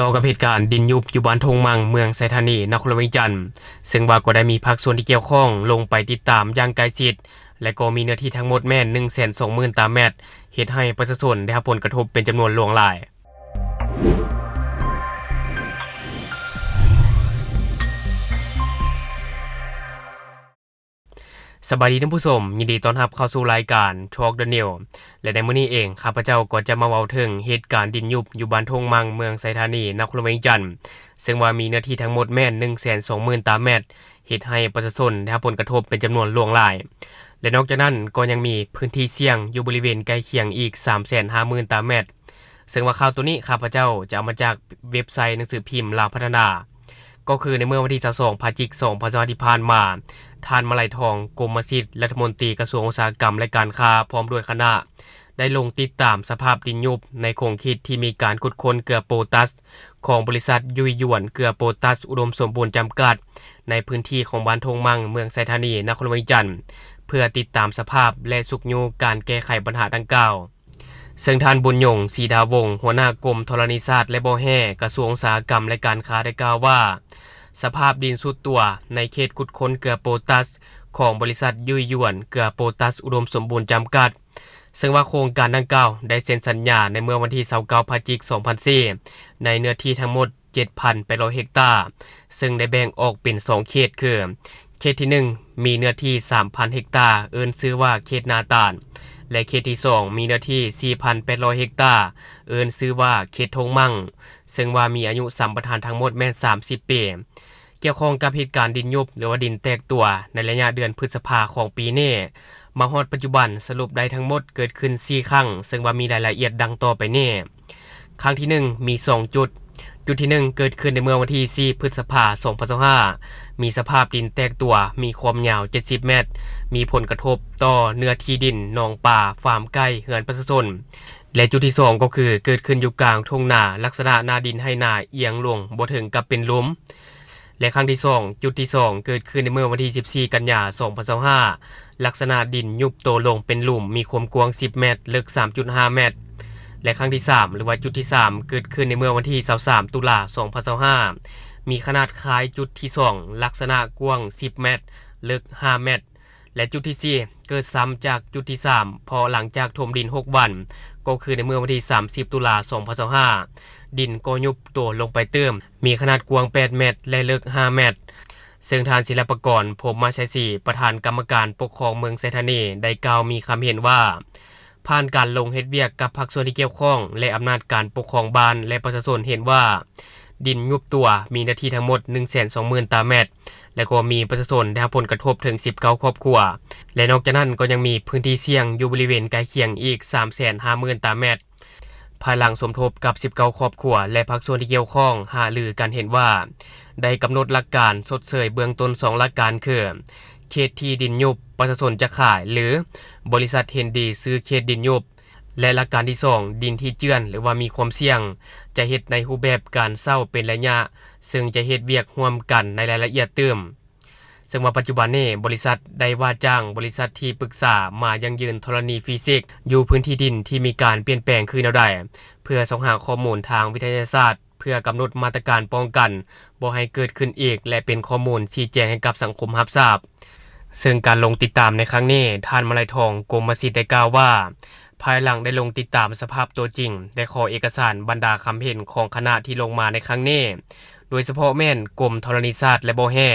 ຕໍ່ກັບເຫດການດິນຍຸບຢູ່ບ້ານທົ່ງມັງ ເມືອງໄຊທານີ ນະຄອນຫຼວງວຽງຈັນ, ເຊິ່ງວ່າກໍໄດ້ມີພາກສ່ວນທີ່ກ່ຽວຂ້ອງລົງໄປຕິດຕາມຢ່າງໃກ້ຊິດ ແລະ ກໍມີເນື້ອທີ່ທັງໝົດແມ່ນ ໜຶ່ງແສນສອງໝື່ນຕາແມັດ, ເຮັດໃຫ້ປະຊາຊົນໄດ້ຮັບຜົນກະທົບເປັນຈຳນວນຫຼວງຫຼາຍ. ສະບາຍດີທ່ານຜູ້ຊົມ, ຍິນດີຕ້ອນຮັບເຂົ້າສູ່ລາຍການ Talk the News ແລະ ໃນມື້ນີ້ເອງ ຂ້າພະເຈົ້າກໍຈະມາເວົ້າເຖິງເຫດການດິນຍຸບຢູ່ບ້ານທົ່ງມັງ ເມືອງໄຊທານີ ນະຄອນຫຼວງວຽງຈັນ, ເຊິ່ງວ່າມີເນື້ອທີ່ທັງໝົດແມ່ນ ໜຶ່ງແສນສອງໝື່ນຕາແມັດ, ເຮັດໃຫ້ປະຊາຊົນໄດ້ຮັບຜົນກະທົບເປັນຈຳນວນຫຼວງຫຼາຍ ແລະ ນອກຈາກນັ້ນກໍຍັງມີພື້ນທີ່ສ່ຽງຢູ່ບໍລິເວນໃກ້ຄຽງອີກ ສາມແສນຫ້າໝື່ນຕາແມັດ. ເຊິ່ງວ່າຂ່າວໂຕນີ້ ຂ້າພະເຈົ້າຈະເອົາມາຈາກເວັບໄຊໜັງສືພິມລາວພັດທະນາ. ກໍຄືໃນເມື່ອວັນທີຊາວສອງ ພະຈິກ ສອງພັນຊາວຫ້າ ທີ່ຜ່ານມາ, ທ່ານ ມະໄລທອງ ກົມມະສິດ ລັດຖະມົນຕີກະຊວງອຸດສາຫະກຳ ແລະ ການຄ້າ ພ້ອມດ້ວຍຄະນະ ໄດ້ລົງຕິດຕາມສະພາບດິນຍຸບໃນຂົງເຂດທີ່ມີການຂຸດຄົ້ນເກືອໂປຕັສ ຂອງບໍລິສັດຫຍຸ້ຍຢວນເກືອໂປຕັສອຸດົມສົມບູນຈຳກັດ ໃນພື້ນທີ່ຂອງບ້ານທົ່ງມັງ ເມືອງໄຊທານີ ນະຄອນຫຼວງວຽງຈັນ ເພື່ອຕິດຕາມສະພາບ ແລະ ຊຸກຍູ້ການແກ້ໄຂບັນຫາດັ່ງກ່າວ. ເຊິ່ງທ່ານ ບຸນຍົງ ສີດາວົງ ຫົວໜ້າກົມທໍລະນີສາດ ແລະ ບໍ່ແຮ່ ກະຊວງອຸດສາຫະກຳ ແລະ ການຄ້າ ໄດ້ກ່າວວ່າ ສະພາບດິນຊຸດຕົວໃນເຂດຂຸດຄົ້ນເກືອໂປຕັສ ຂອງບໍລິສັດຫຍຸ້ຍຢວນເກືອໂປຕັສອຸດົມສົມບູນຈຳກັດ, ເຊິ່ງວ່າໂຄງການດັ່ງກ່າວໄດ້ເຊັນສັນຍາໃນເມື່ອວັນທີຊາວເກົ້າ ພະຈິກ ສອງພັນສີ່ ໃນເນື້ອທີ່ທັງໝົດ ເຈັດພັນແປດຮ້ອຍເຮັກຕາ, ເຊິ່ງໄດ້ແບ່ງອອກເປັນສອງເຂດ ຄື ເຂດທີໜຶ່ງ ມີເນື້ອທີ່ສາມພັນເຮັກຕາ ເອີ້ນຊື່ວ່າເຂດນາຕານ ແລະ ເຂດທີສອງ ມີເນື້ອທີ່ສີ່ພັນແປດຮ້ອຍເຮັກຕາ ເອີ້ນຊື່ວ່າເຂດທົ່ງມັງ, ເຊິ່ງວ່າມີອາຍຸສຳປະທານທັງໝົດແມ່ນສາມສິບປີ. ກ່ຽວຂ້ອງກັບເຫດການດິນຍຸບ ຫຼືວ່າດິນແຕກຕົວໃນໄລຍະເດືອນພຶດສະພາຂອງປີນີ້ ມາຮອດປັດຈຸບັນ ສະຫຼຸບໄດ້ທັງໝົດເກີດຂຶ້ນສີ່ຄັ້ງ, ເຊິ່ງວ່າມີລາຍລະອຽດດັ່ງຕໍ່ໄປນີ້. ຄັ້ງທີໜຶ່ງ ມີສອງຈຸດ. ຈຸດທີໜຶ່ງ ເກີດຂຶ້ນໃນເມື່ອວັນທີສີ່ ພຶດສະພາ ສອງພັນຊາວຫ້າ ມີສະພາບດິນແຕກຕົວ ມີຄວາມຍາວເຈັດສິບແມັດ, ມີຜົນກະທົບຕໍ່ເນື້ອທີ່ດິນ, ໜອງປາ, ຟາມໄກ່, ເຮືອນປະຊາຊົນ ແລະ ຈຸດທີສອງ ກໍຄືເກີດຂຶ້ນຢູ່ກາງທົ່ງນາ, ລັກສະນະໜ້າດິນໄຮ່ນາອຽງລົງ ບໍ່ເຖິງກັບເປັນຫຼຸມ. ແລະ ຄັ້ງທີສອງ ຈຸດທີສອງ ເກີດຂຶ້ນໃນເມື່ອວັນທີສິບສີ່ ກັນຍາ ສອງພັນຊາວຫ້າ ລັກສະນະດິນຍຸບໂຕລົງເປັນຫຼຸມ ມີຄວາມກວ້າງສິບແມັດ, ເລິກສາມຈຸດຫ້າແມັດ. ແລະ ຄັ້ງທີສາມ ຫຼືວ່າຈຸດທີສາມ ເກີດຂຶ້ນໃນເມື່ອວັນທີຊາວສາມ ຕຸລາ ສອງພັນຊາວຫ້າ ມີຂະໜາດຄ້າຍຈຸດທີສອງ ລັກສະນະກວ້າງສິບແມັດ, ເລິກຫ້າແມັດ. ແລະ ຈຸດທີສີ່ ເກີດຊ້ຳຈາກຈຸດທີສາມ ເພາະຫຼັງຈາກຖົມດິນຫົກວັນ ກໍຄືໃນເມື່ອວັນທີສາມສິບ ຕຸລາ ສອງພັນຊາວຫ້າ ດິນກໍຍຸບໂຕລົງໄປຕື່ມ, ມີຂະໜາດກວ້າງແປດແມັດ ແລະ ເລິກຫ້າແມັດ. ເຊິ່ງທ່ານ ສິລະປະກອນ ພົມມະໄຊສີ ປະທານກຳມະການປົກຄອງເມືອງໄຊທານີ ໄດ້ກ່າວມີຄຳເຫັນວ່າ ຜ່ານການລົງເຮັດວຽກກັບພາກສ່ວນທີ່ກ່ຽວຂ້ອງ ແລະ ອຳນາດການປົກຄອງບ້ານ ແລະ ປະຊາຊົນເຫັນວ່າ ດິນຍຸບຕົວມີເນື້ອທີ່ທັງໝົດ ໜຶ່ງແສນສອງໝື່ນຕາແມັດ ແລະ ກໍມີປະຊາຊົນໄດ້ຮັບຜົນກະທົບເຖິງສິບເກົ້າຄອບຄົວ ແລະ ນອກຈາກນັ້ນກໍຍັງມີພື້ນທີ່ສ່ຽງຢູ່ບໍລິເວນໃກ້ຄຽງອີກ ສາມແສນຫ້າໝື່ນຕາແມັດ. ພາຍຫຼັງສົມທົບກັບສິບເກົ້າຄອບຄົວ ແລະ ພາກສ່ວນທີ່ກ່ຽວຂ້ອງຫາລືກັນເຫັນວ່າ ໄດ້ກຳນົດຫຼັກການຊົດເຊີຍເບື້ອງຕົ້ນສອງຫຼັກການ ຄື ເຂດທີ່ດິນຍຸບ ປະຊາຊົນຈະຂາຍ ຫຼື ບໍລິສັດເຫັນດີຊື້ເຂດດິນຍຸບ ແລະ ຫຼັກການທີສອງ ດິນທີ່ເຈື່ອນ ຫຼືວ່າມີຄວາມສ່ຽງ ຈະເຮັດໃນຮູບແບບການເຊົ່າເປັນໄລຍະ, ເຊິ່ງຈະເຮັດວຽກຮ່ວມກັນໃນລາຍລະອຽດຕື່ມ. ເຊິ່ງວ່າປັດຈຸບັນນີ້ ບໍລິສັດໄດ້ວ່າຈ້າງບໍລິສັດທີ່ປຶກສາມາຢັ້ງຢືນທໍລະນີຟີຊິກ ຢູ່ພື້ນທີ່ດິນທີ່ມີການປ່ຽນແປງຄືແນວໃດ ເພື່ອຊອກຫາຂໍ້ມູນທາງວິທະຍາສາດ ເພື່ອກຳນົດມາດຕະການປ້ອງກັນບໍ່ໃຫ້ເກີດຂຶ້ນອີກ ແລະ ເປັນຂໍ້ມູນຊີ້ແຈງໃຫ້ກັບສັງຄົມຮັບຊາບ. ເຊິ່ງການລົງຕິດຕາມໃນຄັ້ງນີ້, ທ່ານ ມະໄລທອງ ກົມມະສິດ ໄດ້ກ່າວວ່າ ພາຍຫຼັງໄດ້ລົງຕິດຕາມສະພາບຕົວຈິງ ແລະ ຂໍເອກະສານບັນດາຄຳເຫັນຂອງຄະນະທີ່ລົງມາໃນຄັ້ງນີ້, ໂດຍສະເພາະແມ່ນກົມທໍລະນີສາດ ແລະ ບໍ່ແຮ່,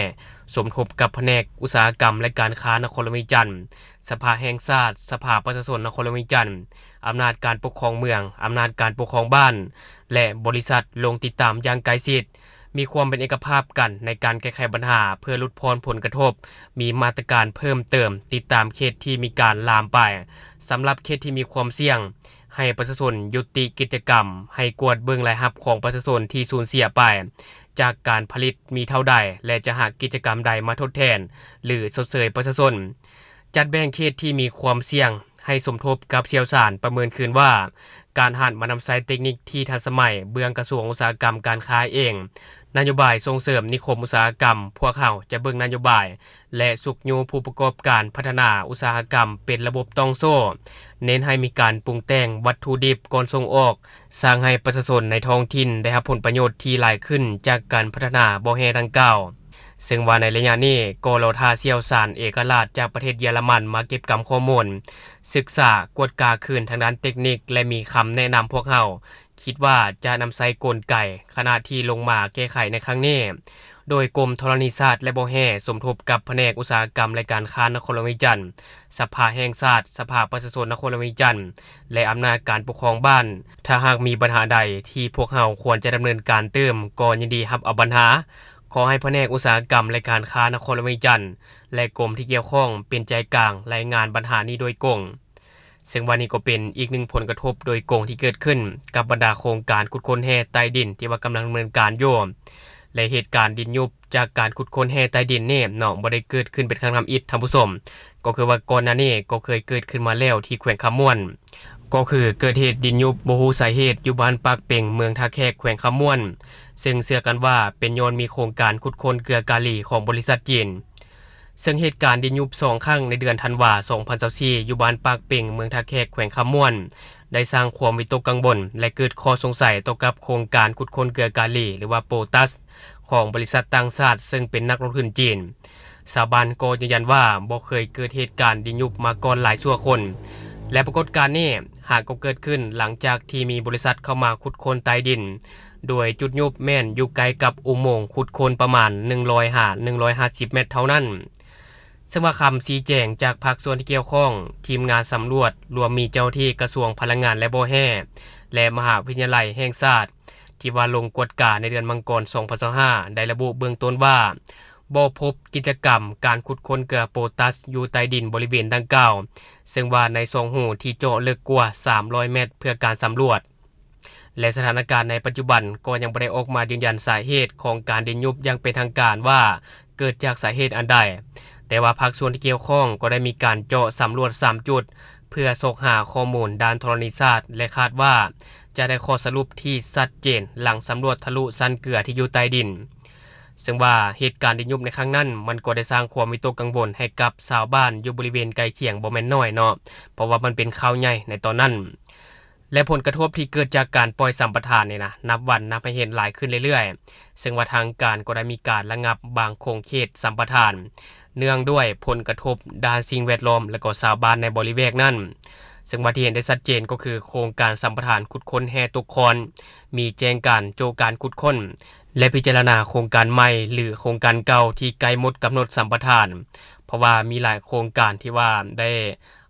ສົມທົບກັບພະແນກອຸດສາຫະກຳ ແລະ ການຄ້ານະຄອນຫຼວງວຽງຈັນ, ສະພາແຫ່ງຊາດ, ສະພາປະຊາຊົນນະຄອນຫຼວງວຽງຈັນ, ອຳນາດການປົກຄອງເມືອງ, ອຳນາດການປົກຄອງບ້ານ ແລະ ບໍລິສັດ ລົງຕິດຕາມຢ່າງໃກ້ຊິດ, ມີຄວາມເປັນເອກະພາບກັນໃນການແກ້ໄຂບັນຫາ ເພື່ອຫຼຸດຜ່ອນຜົນກະທົບ, ມີມາດຕະການເພີ່ມເຕີມ, ຕິດຕາມເຂດທີ່ມີການລາມໄປ. ສຳລັບເຂດທີ່ມີຄວາມສ່ຽງ, ໃຫ້ປະຊາຊົນຢຸດຕິກິດຈະກຳ, ໃຫ້ກວດເບິ່ງລາຍຮັບຂອງປະຊາຊົນທີ່ສູນເສຍໄປຈາກການຜະລິດມີເທົ່າໃດ ແລະ ຈະຫາກິດຈະກຳໃດມາທົດແທນ ຫຼື ຊົດເຊີຍປະຊາຊົນ. ຈັດແບ່ງເຂດທີ່ມີຄວາມສ່ຽງ ໃຫ້ສົມທົບກັບຊ່ຽວຊານປະເມີນຄືນວ່າ ການຫັນມານຳໃຊ້ເຕັກນິກທີ່ທັນສະໄໝເບື້ອງກະຊວງອຸດສາຫະກຳການຄ້າເອງ. ນະໂຍບາຍສົ່ງເສີມນິຄົມອຸດສາຫະກຳ, ພວກເຮົາຈະເບິ່ງນະໂຍບາຍ ແລະ ຊຸກຍູ້ຜູ້ປະກອບການພັດທະນາອຸດສາຫະກຳເປັນລະບົບຕ່ອງໂສ້, ເນັ້ນໃຫ້ມີການປຸງແຕ່ງວັດຖຸດິບກ່ອນສົ່ງອອກ, ສ້າງໃຫ້ປະຊາຊົນໃນທ້ອງຖິ່ນໄດ້ຮັບຜົນປະໂຫຍດທີ່ຫຼາຍຂຶ້ນຈາກການພັດທະນາບໍ່ແຮ່ດັ່ງກ່າວ. ເຊິ່ງວ່າໃນໄລຍະນີ້ກໍລໍຖ້າຊ່ຽວຊານເອກະລາດຈາກປະເທດເຢຍລະມັນມາເກັບກຳຂໍ້ມູນ, ສຶກສາ, ກວດກາຄືນທາງດ້ານເຕັກນິກ ແລະ ມີຄຳແນະນຳພວກເຮົາ ຄິດວ່າຈະນຳໃຊ້ກົນໄກ ຂະນະທີ່ລົງມາແກ້ໄຂໃນຄັ້ງນີ້ ໂດຍກົມທໍລະນີສາດ ແລະ ບໍ່ແຮ່ ສົມທົບກັບພະແນກອຸດສາຫະກຳ ແລະ ການຄ້ານະຄອນຫຼວງວຽງຈັນ, ສະພາແຫ່ງຊາດ, ສະພາປະຊາຊົນນະຄອນຫຼວງວຽງຈັນ ແລະ ອຳນາດການປົກຄອງບ້ານ. ຖ້າຫາກມີບັນຫາໃດທີ່ພວກເຮົາຄວນຈະດຳເນີນການຕື່ມ, ກໍຍິນດີຮັບເອົາບັນຫາ. ຂໍໃຫ້ພະແນກອຸດສາຫະກຳ ແລະ ການຄ້ານະຄອນຫຼວງວຽງຈັນ ແລະ ກົມທີ່ກ່ຽວຂ້ອງເປັນໃຈກາງລາຍງານບັນຫານີ້ໂດຍກົງ. ເຊິ່ງວ່ານີ້ກໍເປັນອີກໜຶ່ງຜົນກະທົບໂດຍກົງທີ່ເກີດຂຶ້ນກັບບັນດາໂຄງການຂຸດຄົ້ນແຮ່ໃຕ້ດິນທີ່ວ່າກຳລັງດຳເນີນການຢູ່ ແລະ ເຫດການດິນຍຸບຈາກການຂຸດຄົ້ນແຮ່ໃຕ້ດິນນີ້ເນາະ ບໍ່ໄດ້ເກີດຂຶ້ນເປັນຄັ້ງທຳອິດ, ທ່ານຜູ້ຊົມ, ກໍຄືວ່າກ່ອນໜ້ານີ້ກໍເຄີຍເກີດຂຶ້ນມາແລ້ວທີ່ແຂວງຄຳມ່ວນ, ກໍຄືເກີດເຫດດິນຍຸບບໍ່ຮູ້ສາເຫດຢູ່ບ້ານປາກເປັງ ເມືອງທ່າແຂກ ແຂວງຄຳມ່ວນ, ເຊິ່ງເຊື່ອກັນວ່າເປັນຍ້ອນມີໂຄງການຂຸດຄົ້ນເກືອກາລີຂອງບໍລິສັດຈີນ. ເຊິ່ງເຫດການດິນຍຸບສອງຄັ້ງໃນເດືອນທັນວາ ສອງພັນຊາວສີ່ ຢູ່ບ້ານປາກເປັງ ເມືອງທ່າແຂກ ແຂວງຄຳມ່ວນ ໄດ້ສ້າງຄວາມວິຕົກກັງວົນ ແລະ ເກີດຂໍ້ສົງໄສຕໍ່ກັບໂຄງການຂຸດຄົ້ນເກືອກາລີ ຫຼືວ່າໂປຕັສ ຂອງບໍລິສັດຕ່າງຊາດ ເຊິ່ງເປັນນັກລົງທຶນຈີນ. ຊາວບ້ານກໍຢືນຢັນວ່າບໍ່ເຄີຍເກີດເຫດການດິນຍຸບມາກ່ອນຫຼາຍຊົ່ວຄົນ ແລະ ປາກົດການນີ້ຫາກໍເກີດຂຶ້ນຫຼັງຈາກທີ່ມີບໍລິສັດເຂົ້າມາຂຸດຄົ້ນໃຕ້ດິນ ໂດຍຈຸດຍຸບແມ່ນຢູ່ໃກ້ກັບອຸໂມງຂຸດຄົ້ນປະມານໜຶ່ງຮ້ອຍຫາໜຶ່ງຮ້ອຍຫ້າສິບແມັດເທົ່ານັ້ນ. ເຊິ່ງວ່າຄຳຊີ້ແຈງຈາກພາກສ່ວນທີ່ກ່ຽວຂ້ອງ, ທີມງານສຳຫຼວດລວມມີເຈົ້າໜ້າທີ່ກະຊວງພະລັງງານ ແລະ ບໍ່ແຮ່ ແລະ ມະຫາວິທະຍາໄລແຫ່ງຊາດ ທີ່ວ່າລົງກວດກາໃນເດືອນມັງກອນ ສອງພັນຊາວຫ້າ ໄດ້ລະບຸເບື້ອງຕົ້ນວ່າ ບໍ່ພົບກິດຈະກຳການຂຸດຄົ້ນເກືອໂປຕັສຢູ່ໃຕ້ດິນບໍລິເວນດັ່ງກ່າວ, ເຊິ່ງວ່າໃນຊ່ອງຮູທີ່ເຈາະເລິກກວ່າສາມຮ້ອຍແມັດເພື່ອການສຳຫຼວດ. ແລະ ສະຖານະການໃນປັດຈຸບັນກໍຍັງບໍ່ໄດ້ອອກມາຢືນຢັນສາເຫດຂອງການດິນຍຸບຢ່າງເປັນທາງການວ່າເກີດຈາກສາເຫດອັນໃດ, ແຕ່ວ່າພາກສ່ວນທີ່ກ່ຽວຂ້ອງກໍໄດ້ມີການເຈາະສຳຫຼວດສາມຈຸດ ເພື່ອຊອກຫາຂໍ້ມູນດ້ານທໍລະນີສາດ ແລະ ຄາດວ່າຈະໄດ້ຂໍ້ສະຫຼຸບທີ່ຊັດເຈນຫຼັງສຳຫຼວດທະລຸຊັ້ນເກືອທີ່ຢູ່ໃຕ້ດິນ. ເຊິ່ງວ່າເຫດການດິນຍຸບໃນຄັ້ງນັ້ນ ມັນກໍໄດ້ສ້າງຄວາມວິຕົກກັງວົນໃຫ້ກັບຊາວບ້ານຢູ່ບໍລິເວນໃກ້ຄຽງບໍ່ແມ່ນໜ້ອຍເນາະ, ເພາະວ່າມັນເປັນຂ່າວໃຫຍ່ໃນຕອນນັ້ນ. ແລະ ຜົນກະທົບທີ່ເກີດຈາກການປ່ອຍສຳປະທານນີ້ນະ ນັບວັນນັບໃຫ້ເຫັນຫຼາຍຂຶ້ນເລື້ອຍໆ, ເຊິ່ງວ່າທາງການກໍໄດ້ມີການລະງັບບາງຂົງເຂດສຳປະທານ ເນື່ອງດ້ວຍຜົນກະທົບດ້ານສິ່ງແວດລ້ອມ ແລະ ກໍຊາວບ້ານໃນບໍລິເວນນັ້ນ. ເຊິ່ງວ່າທີ່ເຫັນໄດ້ຊັດເຈນກໍຄືໂຄງການສຳປະທານຂຸດຄົ້ນແຮ່ຕົກຄອນ ມີແຈ້ງການໂຈະການຂຸດຄົ້ນ ແລະ ພິຈາລະນາໂຄງການໃໝ່ ຫຼື ໂຄງການເກົ່າທີ່ໃກ້ໝົດກຳນົດສຳປະທານ, ເພາະວ່າມີຫຼາຍໂຄງການທີ່ວ່າໄດ້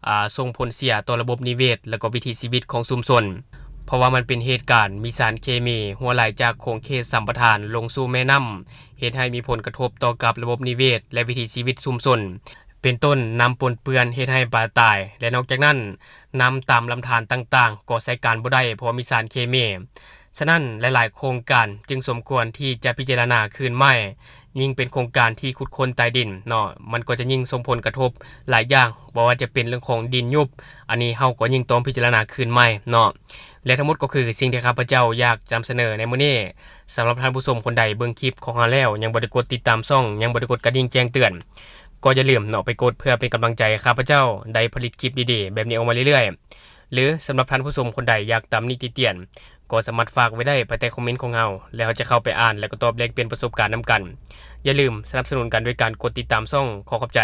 ອາ ສົ່ງຜົນເສຍຕໍ່ລະບົບນິເວດ ແລະ ກໍວິຖີຊີວິດຂອງຊຸມຊົນ, ເພາະວ່າມັນເປັນເຫດການມີສານເຄມີຮົ່ວໄຫຼຈາກຂົງເຂດສຳປະທານລົງສູ່ແມ່ນ້ຳ, ເຮັດໃຫ້ມີຜົນກະທົບຕໍ່ກັບລະບົບນິເວດ ແລະ ວິຖີຊີວິດຊຸມຊົນ, ເປັນຕົ້ນນ້ຳປົນເປື້ອນເຮັດໃຫ້ປາຕາຍ, ແລະ ນອກຈາກນັ້ນ ນ້ຳຕາມລຳທານຕ່າງໆກໍໃຊ້ການບໍ່ໄດ້ ເພາະວ່າມີສານເຄມີ. ສະນັ້ນ ຫຼາຍໆໂຄງການຈຶ່ງສົມຄວນທີ່ຈະພິຈາລະນາຄືນໃໝ່, ຍິ່ງເປັນໂຄງການທີ່ຂຸດຄົ້ນໃຕ້ດິນເນາະ, ມັນກໍຈະຍິ່ງສົ່ງຜົນກະທົບຫຼາຍຢ່າງ, ບໍ່ວ່າຈະເປັນເລື່ອງຂອງດິນຍຸບ, ອັນນີ້ເຮົາກໍຍິ່ງຕ້ອງພິຈາລະນາຄືນໃໝ່ເນາະ. ແລະ ທັງໝົດກໍຄືສິ່ງທີ່ຂ້າພະເຈົ້າຢາກຈະນຳສະເໜີໃນມື້ນີ້. ສຳລັບທ່ານຜູ້ຊົມຄົນໃດເບິ່ງຄລິບຂອງເຮົາແລ້ວ ຍັງບໍ່ໄດ້ກົດຕິດຕາມຊ່ອງ, ຍັງບໍ່ໄດ້ກົດກະດິ່ງແຈ້ງເຕືອນ, ກໍຢ່າລືມເນາະ ໄປກົດເພື່ອເປັນກຳລັງໃຈໃຫ້ຂ້າພະເຈົ້າໄດ້ຜະລິດຄລິບດີໆແບບນີ້ອອກມາເລື້ອຍໆ. ຫຼື ສຳລັບທ່ານຜູ້ຊົມຄົນໃດຢາກຕຳໜິຕິຕຽນ ກໍສາມາດຝາກໄວ້ໄດ້ພາຍໃຕ້ຄອມເມັນຂອງເຮົາ ແລ້ວເຮົາຈະເຂົ້າໄປອ່ານ ແລ້ວກໍຕອບແລກປ່ຽນປະສົບການນຳກັນ. ຢ່າລືມສະໜັບສະໜູນກັນດ້ວຍການກົດຕິດຕາມຊ່ອງ. ຂໍຂອບໃຈ.